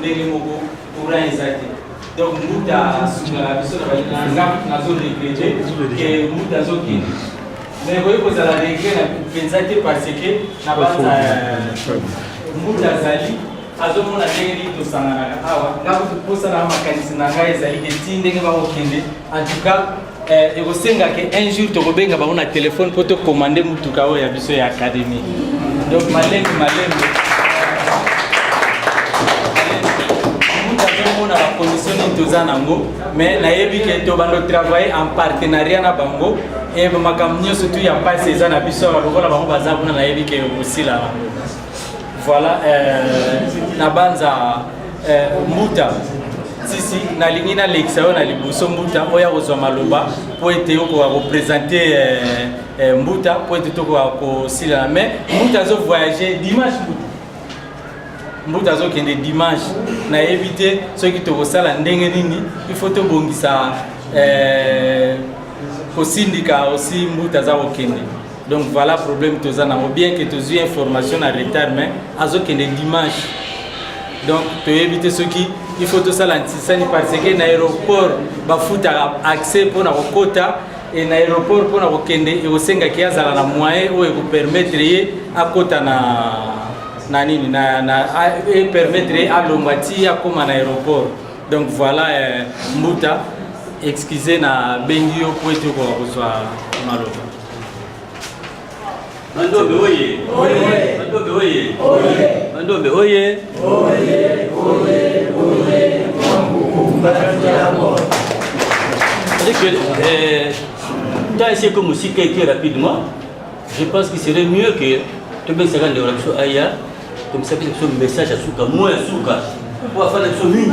ndenge moko courant eza te. Donc mbuta asungaka biso na balinga nga nazo regretter que mbuta azokende. Mais ekoki kozala regret na mpenza te parce que na banza mbuta azali azomona ndenge nini tosanganaka awa. Nga kutu mposa na makanisi na ngai ezali ke ti ndenge bakokende, en tout cas ekosenga ke un jour tokobenga bango na telefone mpo tokomande motuka oyo ya biso ya académie. Donc malembe malembe mutu azomona bacondition nini toza nango, mais nayebi ke tobanda travailler en partenariat na bango e makambo nyonso tu ya mpasi eza na biso awa, lokola bango baza kuna, nayebi ke kosila yango. Voilà, na banza mbuta sisi nalingi nalekisa yo na liboso, mbuta oyo akozwa maloba mpo ete okoka koprésenter mbuta mpo ete tokoka kosilana. Mais mbuta azovoyage dimanche, mbuta azokende dimanche. Nayebi te soki tokosala ndenge nini. Il faut tobongisa kosindika aussi mbuta aza kokende. Donc voilà problème toza nango, bien que tozwi information na retard, mais azokende dimanche. Donc toyebi te soki il faut tosala ntisani, parce que na aéroport bafutaka accès mpona kokota e na aéroport. Mpona kokende ekosengaki azala na moyen oyo ekopermettre ye akota na nini na epermettre ye alongwa ti akóma na aéroport. Donc voilà, mbuta, excuse, na bengi yo po ete okoka kozwa maloba. Mandombe oye! Mandombe oye! Mandombe oye! Oye, oye, oye! C'est que tant ici comme aussi quelqu'un rapidement, je pense qu'il serait mieux que tobengisa ndeko na biso aya comme ça, biso message ya suka, mot ya suka, po afanda biso mingi,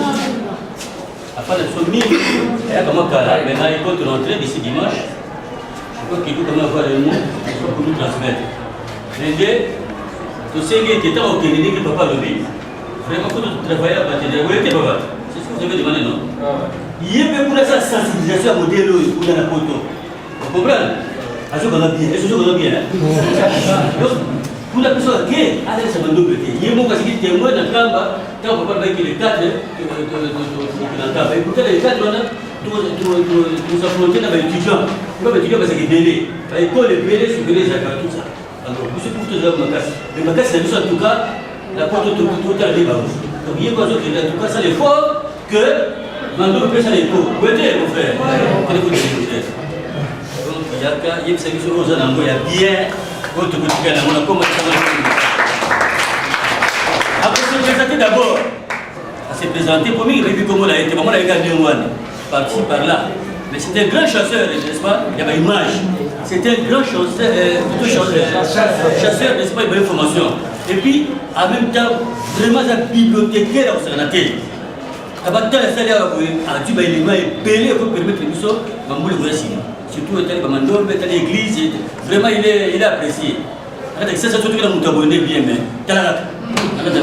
afanda biso mingi, ayaka mwa kala. Maintenant il compte rentrer d'ici dimanche. Je crois qu'il faut quand même avoir un mot pour nous transmettre. Ndenge tosengi ete ntango okende, ndenge papa alobi, vraiment faut travailler à partir oye te papa, c'est ce que vous avez demandé, non? Ye mpe kuna sa sensibilisation ya modèle oyo kuna na poto, comprendre, azokanga bien, ezozokanga bien. Donc kuna biso ake alelisa bandobe te, ye moko asiki témoin na Nkamba. Ntango papa alobaki le 4 na Nkamba, et pourtant le 4 wana tozaffronte na baétudiant, mpe baétudiant bazalaka ebele, baekole ebele, sokele ezalaka tout ça. Alors biso kutu tozalaka makasi, mais makasi na biso en tout cas na poto totala nde bango. Donc ye ko azokende, en tout cas sala effort que mandobe mpe sala eko wete, mon frère, kende kote. Donc yaka yebisa biso oyo oza nango ya bien, oyo tokotika nango na koma. Akose présenter d'abord, ase présenter po mingi bayebi kombo na ye te, bango nayeka ndenge wana par-ci par-là. Mais c'est un grand chasseur, n'est-ce pas? Il y a image. C'est un grand chasseur, plutôt chasseur, n'est-ce pas? Il y a information et puis en même temps vraiment aza bibliothécaire akosaka na te. Abatala esali awa boye, azwi baélément ebele ekopermettre biso bambula ekoya nsima, surtout etali bamandombe, etali église. Vraiment il est apprécié. Akata kisasa soki na moto aboye nde bien, mais tala kaka,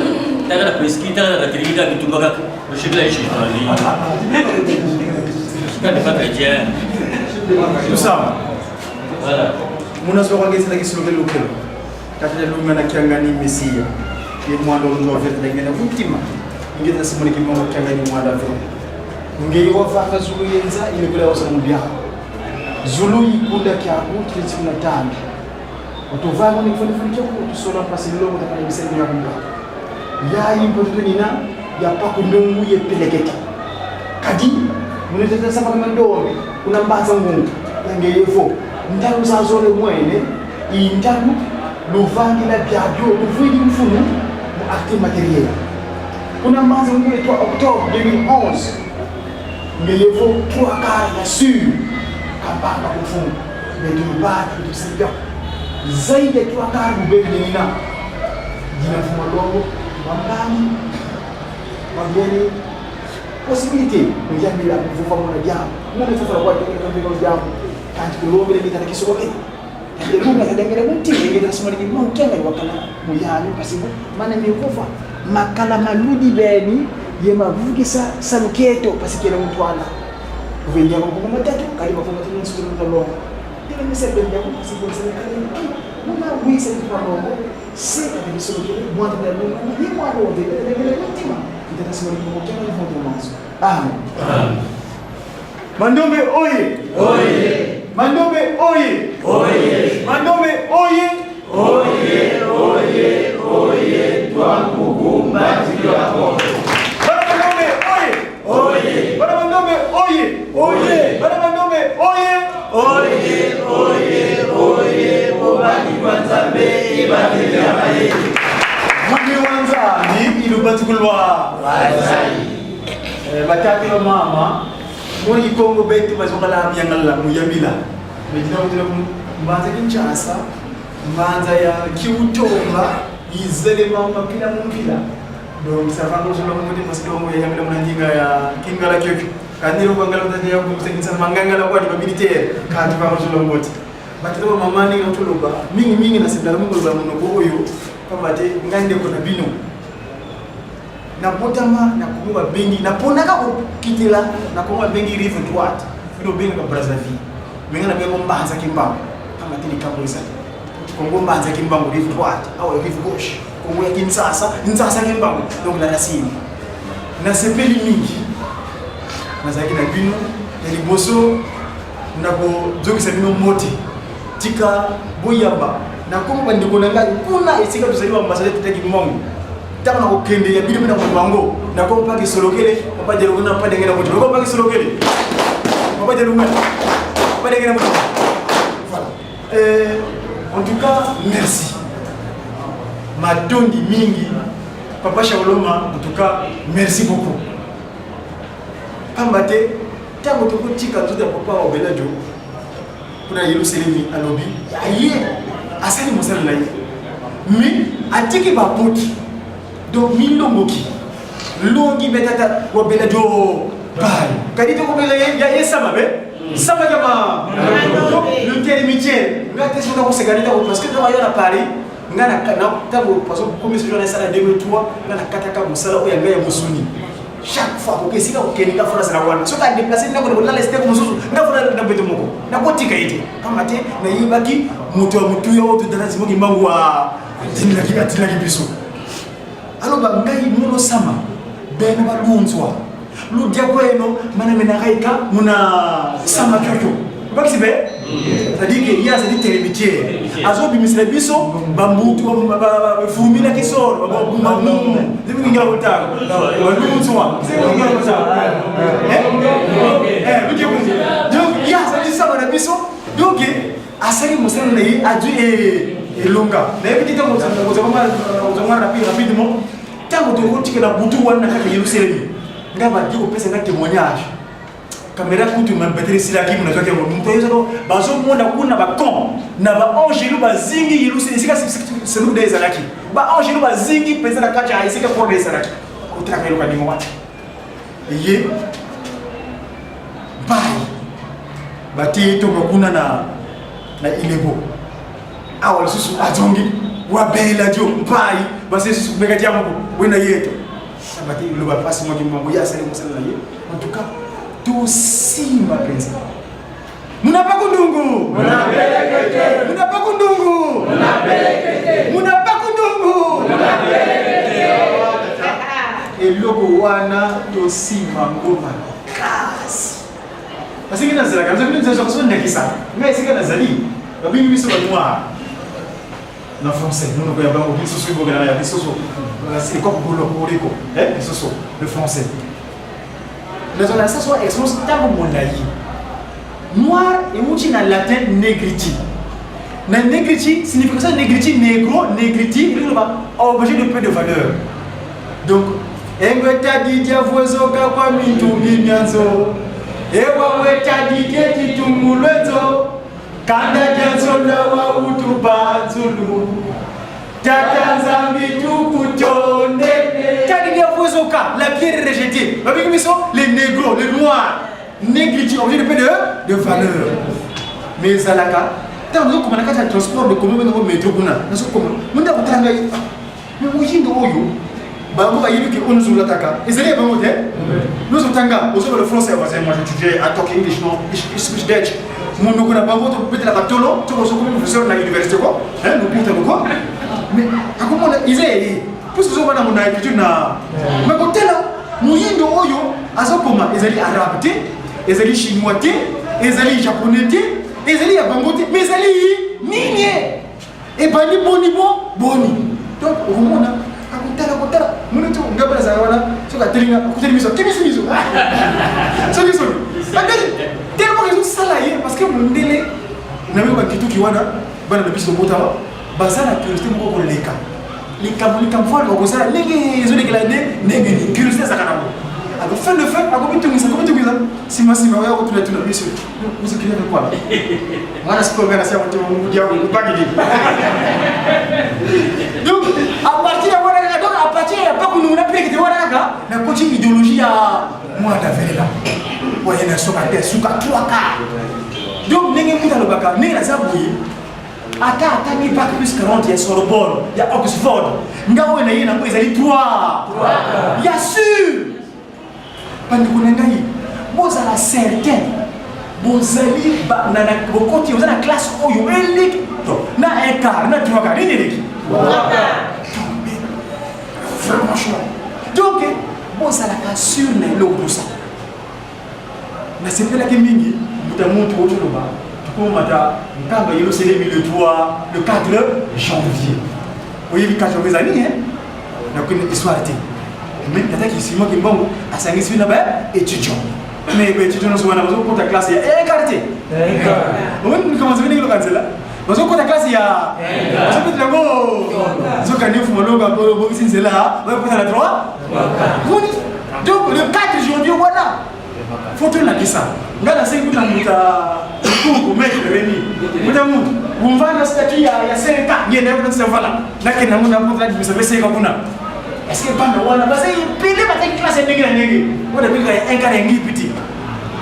tala na presqu'île, tala na teleki kaka bitumba kaka oshekela ye shekali pas chrétien. Tout ça. Voilà. Muna so kwangezela kisilokelo lukelo katela lunga na kiangani mesiya ye mwanda olunga vetela ngena kutima ingeta simoni kimongo kiangani mwanda ve ngeyi wavaka zulu yenza ile kula wasana mubya zulu ikunda kyaku tili tambi otuvanga ni kufani kyaku tusola pasi longo takana biseni ya kumba ya impo nina ya paku ndongu ye peleketa kadi muneteta sapa kama ndombe kuna mbaza ngungu yange yefo ntalu zazole mwene intalu luvangila byabyo luvwili mfunu mu acte matériel kuna mbaza ngungu le 3 octobre 2011 ngeyefo 3 quarts ya sur kambamba kufumu betulubati kutusibya zaidi ya 3 quarts bubele nina jina mfuma longo wambani wageni possibilité njamila kuvuva mwana jambo mwana fufa kwa kwa jambo kanti kulombele ngita kisoke lunga kadengere muti ngita sima ni monkenga wakala muyalo pasibu mana mikufa makala maludi beni ye mavugisa saluketo pasikele mutwala kuvendia kwa matatu kali kwa kwa tunu sulu longo tena misebe ndia kwa pasibu serikali muna wisa kwa longo seka kisoke mwana ya lunga ni mwana wote ngere mutima. Tata Simoni Kimbangu Kiangani Mfumu Manzo. Amen. Mandombe oye! Oye! Mandombe oye! Oye! Mandombe oye! Oye, oye, oye, twakukumbatira kongo. Bana Mandombe oye! Oye! Bana Mandombe oye! Oye! Bana Mandombe oye! Oye, oye, oye, bobali bwa Nzambe ebateli ya mayele. Mwami wa Nzambi ilubatikulwa. Bazali. Eh, batata ba mama moni kikongo betu bazongala myangala muyamila medina kutela mbanza Kinshasa mbanza ya kiutonga izele mama pila mumpila donc savanga uzola muti masidongo ya yamila munanjinga ya kingala kyokyo kaniro kwangala mutanya ya kumusengisa mangangala kwani ba militaire kanti vanga uzola ngoti batata ba mama ndenge natoloba mingi mingi nasepelaka mingi koloba monoko oyo pamba te ngai ndeko na bino Nabotama na Congo babengi naponaka kokitela na Congo babengi rive droite bino obengaka Brazzaville me ngai nabengo Mbanza Kimbangu pamba te likambo ezali Congo Mbanza Kimbangu rive droite awa rive gauche Congo ya Kinshasa Nzasa Kimbangu donc la racine nasepeli mingi nazalaki na bino ya liboso nakozongisa bino mbote tika boyamba nakoma bandeko na ngai kuna esika tozali baambasade tata kimbangu ntango nakokende ya bino mpe nakomema yango nakoma mpaka esolokele papa dialungana papa denge na moto nakoma mpaka esolokele papa dialungana papa denge na moto voilà euh, en tout cas merci matondi mingi papa shaoloma en tout cas merci beaucoup pamba te ntango tokotika nzoto ya papa obelajo kuna yelusalemi alobi aye asali mosala na ye mais atiki baboti donc milongoki longi betata wabela jo bai kadi tokobela ya ye sama be sama jama donc l'intermédiaire nga te soki akoseka nde ntango parce que ntango aya na paris nga na ntango parce que komi soki nasala 2003 nga nakataka mosala oyo ya ngai ya mosuni chaque fois koke esika kokende nga fona azala wana soki adeplace ndako na kolala esiteko mosusu nga fona na mbeto moko nakotika ye te pamba te nayebaki moto ya motuya oyo totata simoki mbangu atindaki atindaki biso aloba ngai mono sama bene balunzwa ludia kweno mana menakaika muna sama kyokyo bakisi be c'est-à-dire que ye azali telemitiere azobimisela biso bamutu bafurumilaki solo babumamumu zikungela kotanga balunzwa zikungela kotanga donc ye azali sama na biso donc asali mosala na ye azwi elonga nayebi te ntango ozonga rapidement ntango tokotikela butu wana kaka yerusalemi ngai badi kopesa nga témoignage kamera kutu na batterie esilaki mona azwaki yango moto ayezaka bazomona kuna bacamp na baangelu bazingi yerusalem esika seluda ezalaki baangelu bazingi mpenza na kati ya esika korda ezalaki otalaka eloko ya ndenge wana eye mpai batie ye tonga kuna na na ilebo awa lisusu azongi wabela dio mpai basi lisusu meka diamoko wena yeto bati loba mpasi moki mbongo ye asali mosala na ye en tout cas tosimba mpenza munapaku ndungu munapaku ndungu munapaku ndungu eloko wana tosimba ngo makasi asiki nazalaka nazalaka ndakisa ngai esika nazali babengi biso banoir na français monoko ya bango lisusu ebongelaka ya lisusu ekoko bolokoliko lisusu le français nazala na sens wana expérience ntango molai noir euti na latin negriti na negriti signification negriti negro negriti elingi loba objet de peu de valeur donc engwetadidiavuezoka kwa mitumbi mianzo ewawetadidiekitumulwezo Kanda janzola wa utubanzulu Tata Nzambi tukutonde Tadi dia vozoka la pierre rejetée babengi biso les négros les noirs négritude objet de peu de, de valeur mais ezalaka ntango nazokoma na kati ya transport de commun bengango metro kuna nazokoma monde akotala ngai mais moyindo oyo bango bayebi ke oyo nyonso olataka ezali ya bango te nyonso otanga ozoba le français voisin moi j'étudie à talk english non speech dutch monoko na bango tobetelaka tolo to ozokomi professeur na université ko lokuta loko mais akomona eza ya ye. Puisque ozobana mona écriture na mais kotala moyindo oyo azokoma ezali arabe te, ezali chinois te, ezali japonais te, ezali ya bango te, mais ezali nini? Ebandi boni bo boni. Donc okomona akotala kotala moni to ngai mpe nazalaka wana soki atelinga akuteli miso akimisi miso soki soki ateli tellement ezosala ye parce que mondele na bino bakituki wana bana na biso tobotama baza na curiosité moko koleka likambo likambo fo aluka kosala ndenge ezolekela nde ndenge nini curiosité ezalaka nango ako fin de fin akomitungisa akomitungisa nsima nsima oya kotuna tuna biso vous écrivez avec quoi mwana sikoyo ngai nasi motema mungu kupaki di donc à partir ya wana kaka donc à partir ya pakunungu na pelekete wana kaka nakoti idéologie ya mwana velela oye na soka te suka twaka donc ndenge mutu alobaka ndenge naza boye ata atangi bac plus 40 ya Sorbonne ya Oxford nga oyo na ye nango ezali 3 ya sur bandeko na ngai bozala certain bozali bokoti oza na classe oyo eleki to na un quart na trois quart nini eleki franchement donc bozalaka sur na eloko tosala Nasepelaki mingi mbuta muntu oyo toloba tokomata nkamba yelusalemi le 3 le 4 janvier oyebi 4 janvier ezali nini nakokende histoire te mais nataki simon kimbangu asangisi na ba étudiant mais ba étudiant nyonso wana bazokota classe ya écart te omoni likambo ndenge loka nzela bazokota classe ya bazokotela yango nzokande mfuma longa obongisi nzela bakota na droit moni donc le 4 janvier wana fo tolakisa ngai nasengi kuta moto kuku maître remi kuta moto umvanda statut ya ya CK ngende kuna tsa vala nakenda ngo na kuta dimisa pe CK kuna est-ce que bana wana baza ebele bataki classe ya ndenge na ndenge wana bika ya un quart ya ngipiti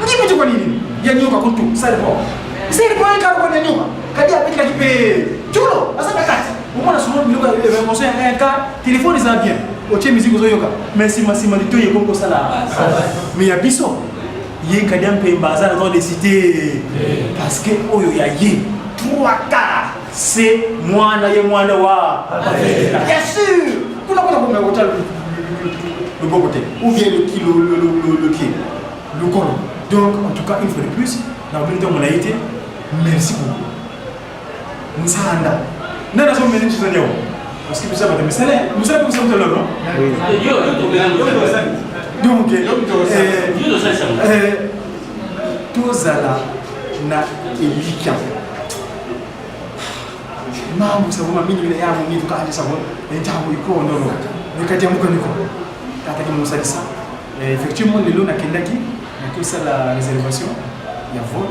ngipiti kwa nini ya nyoka kutu ça dépend ça dépend un quart kwa nyoka kadi abetelaki mpe culo aza na kati omona souvent biloko ya émotion ya un quart telefone eza bien otie musique ozoyoka mais nsima nsima litoyi ekomi kosala mais ya biso ye kadia mpemba aza na droit de cité parce que oyo ya ye trois quarts c'est mwana ye mwana wa bien sûr kuna kuna komeka kotya loboko te ou bien le, le, le, le, le pied lokolo donc en tout cas une fois de plus na bino ntango na ye te merci beaucoup nsanda nani azomene nchizo nyawo parce que biso bato misala misala mpe kosala lelo donc tozala na elikya mambo saboma mingi mina yango ngitu kanje sabo ntango ikonono nekati ya mokaniko tataki mosalisa effectivement lelo nakendaki nakosala réservation ya vol.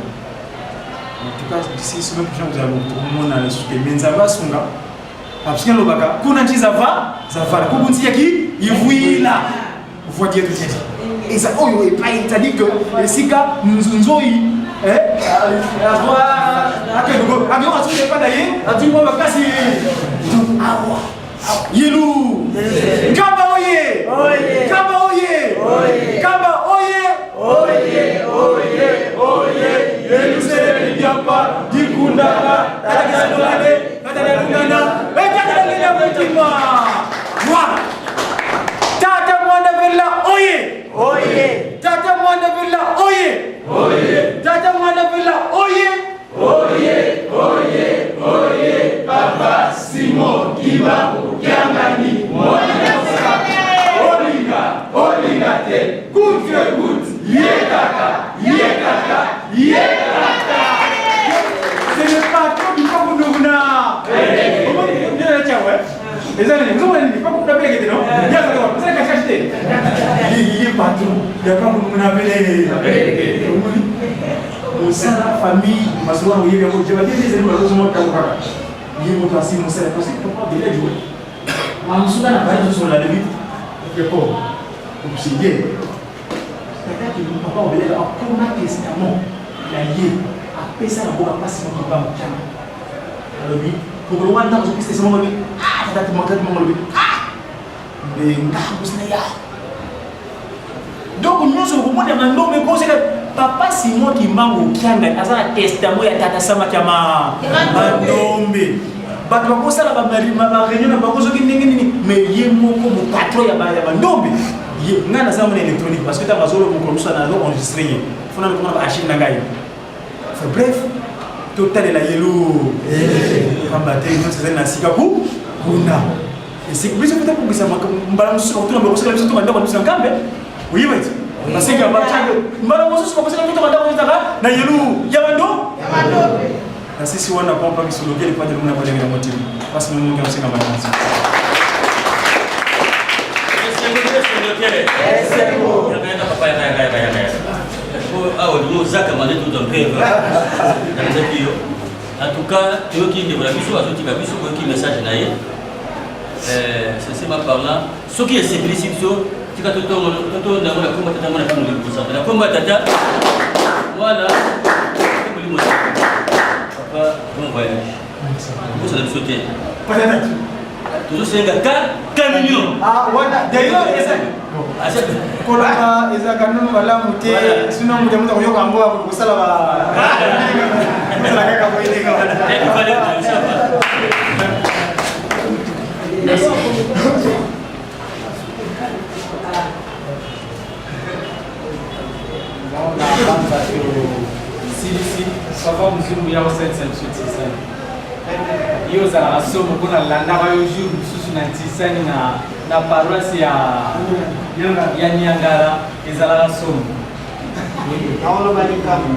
En tout cas, d'ici semaine prochaine, vous allez tokomona lisusu te. Mais Nzambe asunga. Parce que alobaka kuna nti zava zavala kuku nti yaki ivuila voix Dieu tout dit. Eza oyo epai c'est-à-dire que esika nzoi azwa akende ko akende asuki epai na ye atiki mwa makasi donc awa yelu nkamba oye nkamba oye nkamba oye oye oye oye yerusalemi diampa dikundaka takisanolane katalelungana ekatalelena mutima wa tata mwana vela oye oye tata mwana vela oye oye tata mwana vela oye oye oye oye papa Simon Kimbangu Kiangani mwana olinga olinga te coûte que coûte ye kaka ye kaka ye kaka. C'est le patron du Pape Ndouna. Eza nini? Ozomona nini? Pape Ndouna abeleke te, non? Ye azalaka wapi? Azalaka cache te. Ye patron ya Pape Ndouna abeleke. Omoni? Mosala famille masolo wana oyebi yango jeba te ezali bazozoma ntango kaka ye moto asi mosala parce que papa bela joue mamosuka na bali tosola na debit yako obseye tata ki papa obelaka akoma testament na ye apesa na mboka mpasi moko ba motana alobi mokolo wana ntango ozopesa testament alobi ah tata tata moko alobi ah mbe ngambo sina ya donc nyonso okomona mandombe ekosela papa Simon Kimbangu Kiangani aza na testament ya tata Sama Kiama mandombe. Bato bakosala bareunion na bango soki ndenge nini, mais ye moko mopatron ya bandombe ye ngai naza mona électronique parce que ntango azolo mokolo mosusu nazo enregistre ye fona komona baarchive na ngai. Enfin bref, totalela ye lo pamba te nyonso ezali na sika ku kuna esika biso mpe tokokisa mbala mosusu bakotuna bakosala biso tonga ndako na biso na nkambe oyeba ete basengi ya bacange mbala mosusu bakosala biso tonga ndako ezaka na yelu ya bando na sisi wana pompa kisolokeli pande lumuna palenge na motima basi nomongi amosenga makanzi. Awa olingi ozaka mane tout en bref nalezaki yo. En tout cas, toyoki ndeko na biso azotika biso, boyoki message na ye. Sincèrement parlant, soki esepelisi biso, tika totonda yango na komba tata mwana mpe molimo mosantu, na komba tata mwana mpe molimo mosantu. Papa, bon voyage, kosala biso te, tozosenga ka camion. D'ailleurs, koloba ezalaka nano malamu te, sino moto moto akoyoka yango akosala kaka boye ndenge wana. Silisi papa mozungu ya kosalisa biso ntisani, yo ozalaka somo mpo nalandaka yo jour mosusu na ntisani na paroisse ya Niangara, ezalaka somo. Naoloba likambo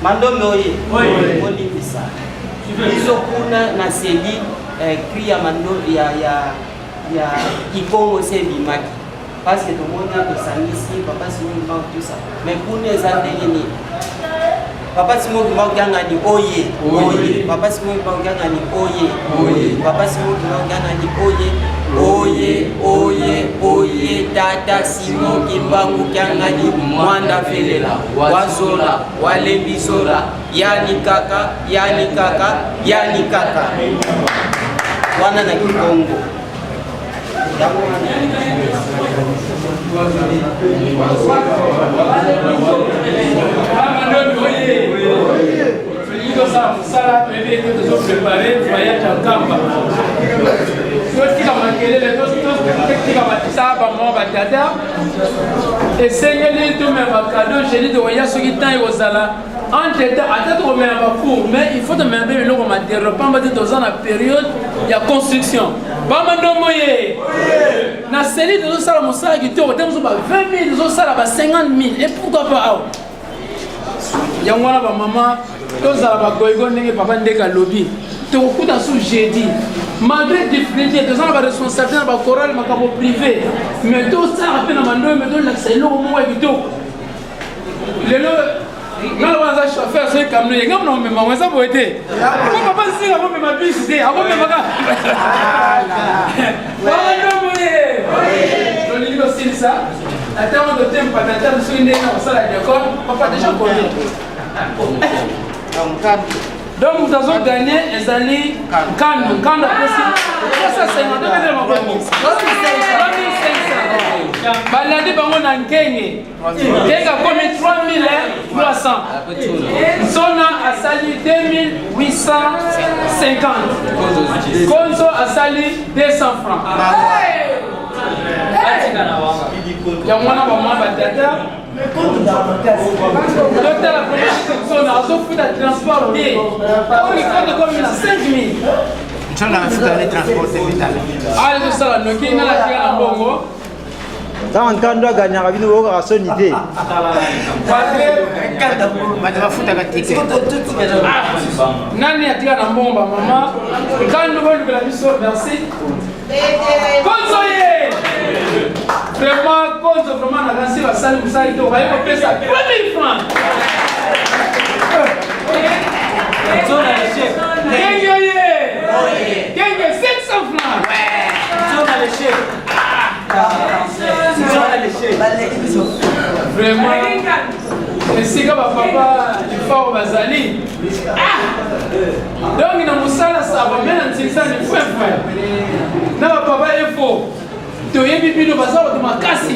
mandombe oye bolimbisa biso kuna na seli cri ya mando ya Kikongo se ebimaki parce que tomoni tosangisi papa Simon Kimbangu tout ça, mais kuna eza ndenge nini? Papa Simon Kimbangu Kiangani oye oye, papa Simon Kimbangu Kiangani oye oye, papa Simon Kimbangu Kiangani oye oye oye oye, tata Simon Kimbangu Kiangani mwanda felela wazola walembisola yani kaka yani kaka yani kaka wana na Kikongo yango wana. Tolingi tosala mosala, toyebi ete tozoprépare voyage ya Nkamba. Totika makelele, totika batisaka bamama batata, esengeli tomema cadeau. Jeudi tokoya soki temps ekozala entre temps, ata tokomema bacour, mais il faut tomema mpe biloko matériel pamba te toza na période ya construction. Bamandombo ye na seli tozosala mosala kitoko te, mosusu ba 20 000, tozosala ba 50 000, et pourquoi pas awa? Yango wana bamama tozala bagoyigo ndenge papa ndeke alobi. Tokokuta su jeudi malgré difficulté, toza na baresponsabilité na bachoral, makambo privé, mais tosalaka mpe na mandombe, tolakisa eloko moko ya kitoko. Lelo nga loba naza chauffeur, soki camion ye nga mona komema ngo eza boye te, po papa nsinga akomema bisi te, akomemaka bamandombo ye. Tolingi tosilisa na ntango totempa tata soki ndenge na kosala décor. Papa, déjà combien? Donc moto azoganye ezali Nkando. Nkando apesi 350, tobetela maboko, 3500. Balandi bango na Nkenge, Nkenge akomi 3300, Nsona asali 2850, Konzo asali 200 francs. Yango wana bamama batata totala nsona azofuta transport te, oyo komi na 5000. Nsona afuta ne transport te vitala. Awa ezosala noki nga natika na mbongo. Ntango Nkando aganyaka bino boyokaka soni te. Bato bafutaka ticket. Nani atika na mbongo? Bamama Nkando bolukela biso. Merci Konzo ye vraiment, Konzo vraiment nakanisi basali mosala kitoko, baye kopesa 3000 francs. Kenge ye, Kenge 700 francs. Vraiment esika bapapa lifao bazali donc na mosala sava me na ntinsani fwefwe na bapapa efo toyebi bino baza bato makasi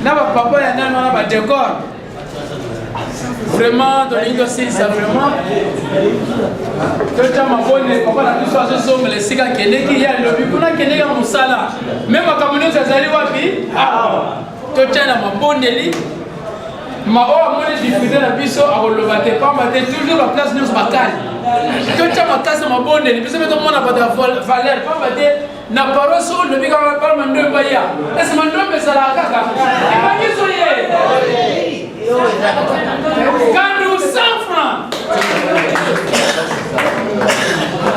na bapapa ya nani wana badécor. Vraiment tolingi tosilisa vraiment totya mabonde papa na biso azozongela esika akendeki ye alobi kuna akendeki ya mosala me makambo nyonso azali wapi awa totya na mabondeli ma oyo amoni difficulté na biso akoloba te pamba te toujours baplace nyonso bakali totya makasi na mabondeli biso mpe tomona bato ya valeur pamba te na paroisse oyo olobi kaka bana mandombe baya ese mandombe ezalaka kaka ebangiso ye kandu 100 franc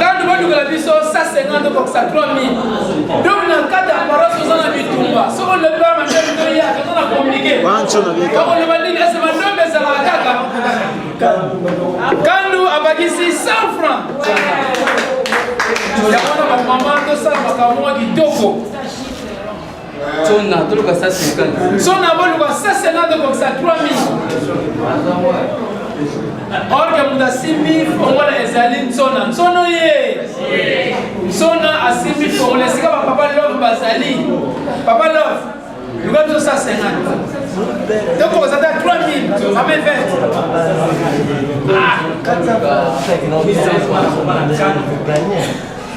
kandu balukela biso 150 okokisa 3000 donc na kati ya paroisse oza na bitumba soki olobi bana mandombe toya toza na communiqué bakoloba nini ese mandombe ezalaka kaka Kandu abakisi 100 francs. Yango na bamama tosala makambo moko kitoko. Sona toluka 150. Sona boluka 150 tokokisa 3000. Or que moto asimbi fongola ezali nsona. Nsono ye. Nsona asimbi fongola esika ba papa love bazali. Papa love Luka biso 150. Tokokosa ata 3000, mame 20.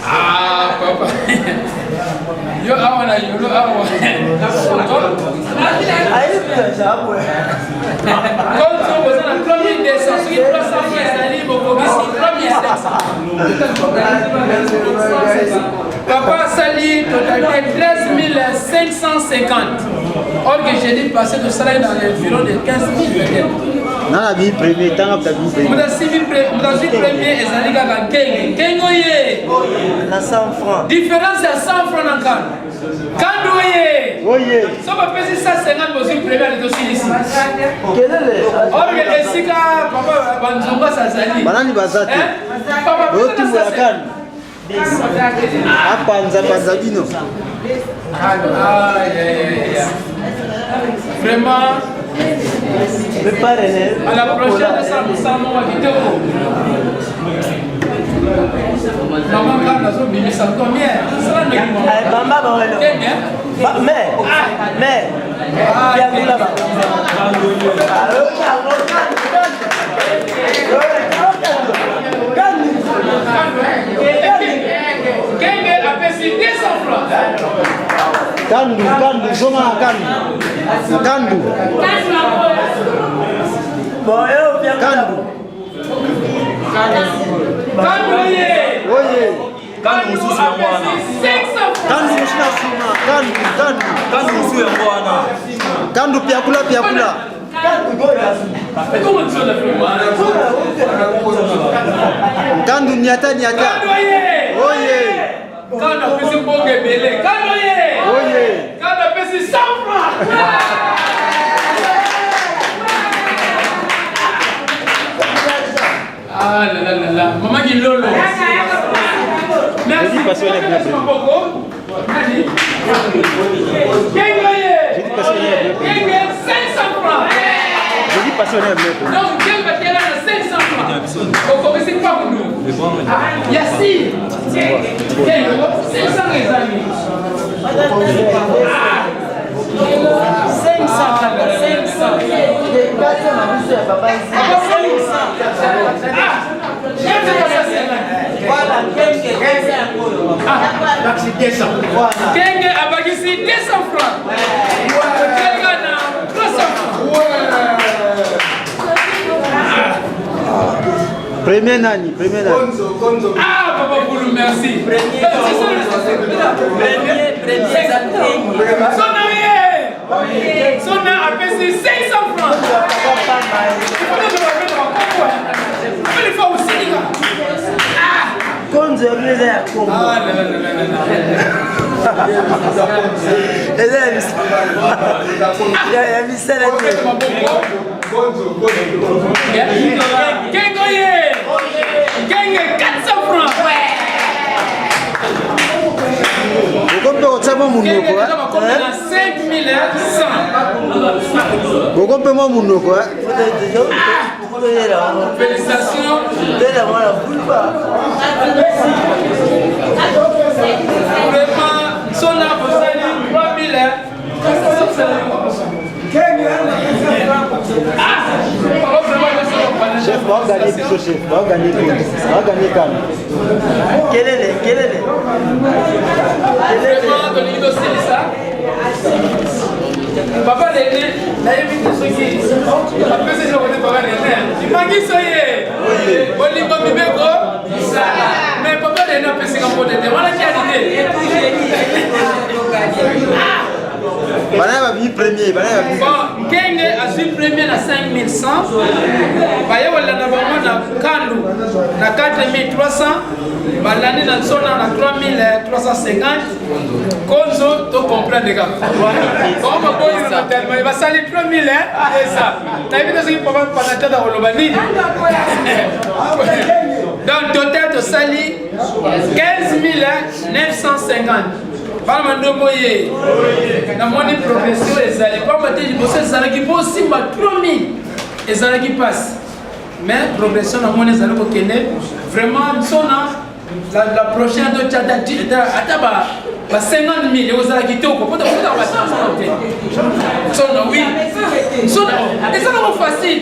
Ah, papa. Yo awa na yolo awa. Konzo boza na 3200, soki 300 francs ezali bokokisi 3700. Papa asali totalité 13 550. Or que jeudi passé tosalaki dans l'environ de 15 000 peut-être. Nana bi premier tanga bta bi premier. Moto asimbi moto azwi premier ezali kaka nkenge. Nkenge oye. Na 100 francs. Différence ya 100 francs na nkando. Kando oye. Oye. So bapesi 150 bozwi premier ale tosilisi. Kelele. Or que esika papa banzonga azali. Banani baza te. Papa Botumbola kando. Apanza panza bino. Vraiment. À la prochaine, tosala mosala moko ya kitoko. Mama nga nazobimisa combien? Sala ndenge mama. Mama ba Kenge. Mais mais biangula ba. Kenge apesi 200 francs. Kandu, kandu, zonga na kandu. Kandu. Kandu. Kandu ye. Oye. Kandu mosusu yango wana. Kandu mosusu na nsima. Kandu, kandu. Kandu mosusu yango wana. Kandu piakula piakula. Kandu niata niata. Kandu ye. Oye. Kandu apesi mbongo ebele. Kandu ye. Oye. Kandu apesi 100 francs. Ah là là là là. Maman Kilolo. Merci. Merci maboko. Nani? Kenge ye. Kenge 500 francs. Je dis passer on est bleu. Donc Kenge tela na 500 francs. Okokisi kwa kundu. Yasi. Kenge 500 ezali. 500 500. Voilà, Kenge, Kenge yango oyo. Kenge abakisi 200 francs. Kenge na 300 francs. Premier nani, premier nani. Ah, Papa Boulou, merci. Premier, premier, eza Kenge. Sona ye. Sona apesi 500 francs. Il faut que je rappelle ma comprendre. Il faut aussi dire. Konzo ya bino eza ya Kongo. Ah, non, non, non, non, non. Eza ya ya misala te. Kenge ye. Kenge 400 francs. Okompe kotia mwa Kenge munoko. déjà bakomi na 5100. Okompe mwa munoko. Félicitations. Vraiment, Sona Bosali, 3000. Ah, papa, vraiment, Baoganye biso chef, baoganye baoganye kano. Kelele, kelele. Vraiment tolingi tosilisa. Papa Rene, nayebi te soki apesi eloko te papa Rene. Imangiso ye. Bolingo mibeko. Mais papa Rene apesika mbote te. Wana kiadi te. Bana babimi premier, bana babimi. Bon, Nkenge azwi premier na 5100, baye kolanda bango na Kandu na 4300, balandi na Nsona na 3350. Konzo to comprendre kaka. Bango baboyi totalement basali 3000 eza. Nayebi te soki papa Panatata koloba nini. Donc total tosali 15950. Bana mandombo ye namoni progression ezali pamba te liboso ezalaki mpo osimba 3000 ezalaki mpasi mais progression namoni ezali kokende vraiment nsona la, la prochaine totya ata ba ba 50 000 ekozala kitoko mpo tokotaka ba te nsona wi nsona eza nango facile.